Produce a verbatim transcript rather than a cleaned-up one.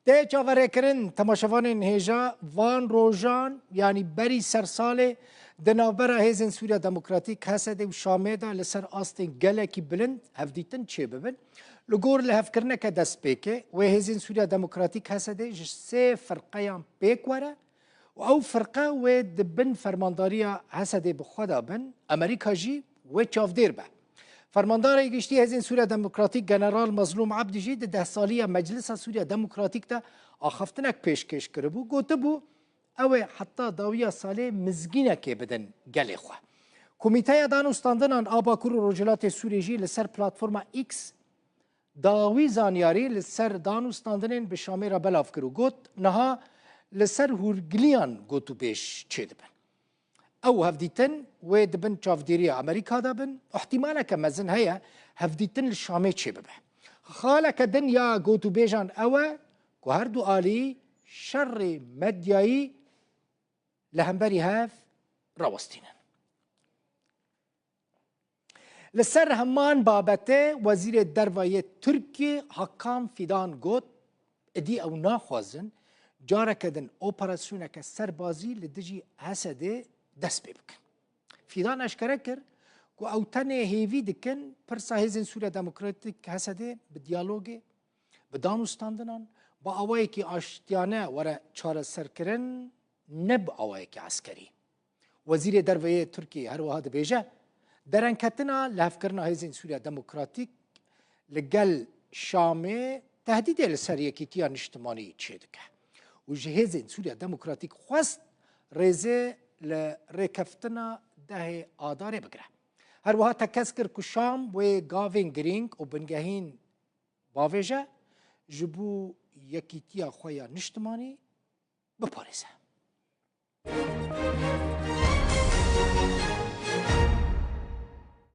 Tê çaverêkirin, temaşevanên hêja, van rojan, yanî berî ser salê, di navbera Hêzên Sûriya Demokratîk, H S D û Şamê de li ser astên gelekî bilind hevdîtin çêbibin. Li gor lihevkirineke destpêkê, wê Hêzên Sûriya Demokratîk, H S D, ji sê firqeyan pêk were û ew firqe wê di bin fermandariya H S D bi xwe de bin, Amerîka jî wê çavdêr be. Fermandarê Giştî Hêzên Sûriya Demokratîk General Mazlûm Ebdî jî di deh saliya Meclisa Sûriya Demokratîk de axaftinek pêşkêş kiribû. Gotibû, ew ê heta dawiya salê mizgînekê bidin gelê xwe. Komîteya Danûstandinan a Bakur û Rojhilatê Sûriyê jî li ser platforma X dawî zanyarî li ser danûstandinên bi Şamê re belav kir û got, niha li ser hûrgiliyan gotûbêj çêdibin. Ew hevdîtin wê di bin çavdêriya Amerîka de bin û ihtimaleke mezin heye hevdîtin li Şamê çêbibe. Xaleke din ya gotûbêjan ew e ku her du alî şerê medyayî li hemberî hev rawestînin. Li ser heman babetê Wezîrê Derve yê Tirkiyê Hakan Fidan got, êdî ew naxwazin careke din operasyoneke serbazî li dijî H S D dest pê bikin. Fidan eşkere kir ku ew tenê hêvî dikin pirsa Hêzên Sûriya Demokratîk, H S D, bi diyalogê, bi danûstandinan, bi awayekî aştiyane were çareserkirin, ne bi awayekî eskerî. Wezîrê Derve yê Tirkiyê her wiha dibêje, derengketina lihevkirina Hêzên Sûriya Demokratîk li gel Şamê tehdîdê li ser yekîtiya niştimanî çêdike û ji Hêzên Sûriya Demokratîk xwest rêzê li rêkeftina dehê Adarê bigire. Her wiha tekez kir ku Şam wê gavên girîng û bingehîn bavêje, ji bo yekîtiya xwe ya niştimanî biparêze.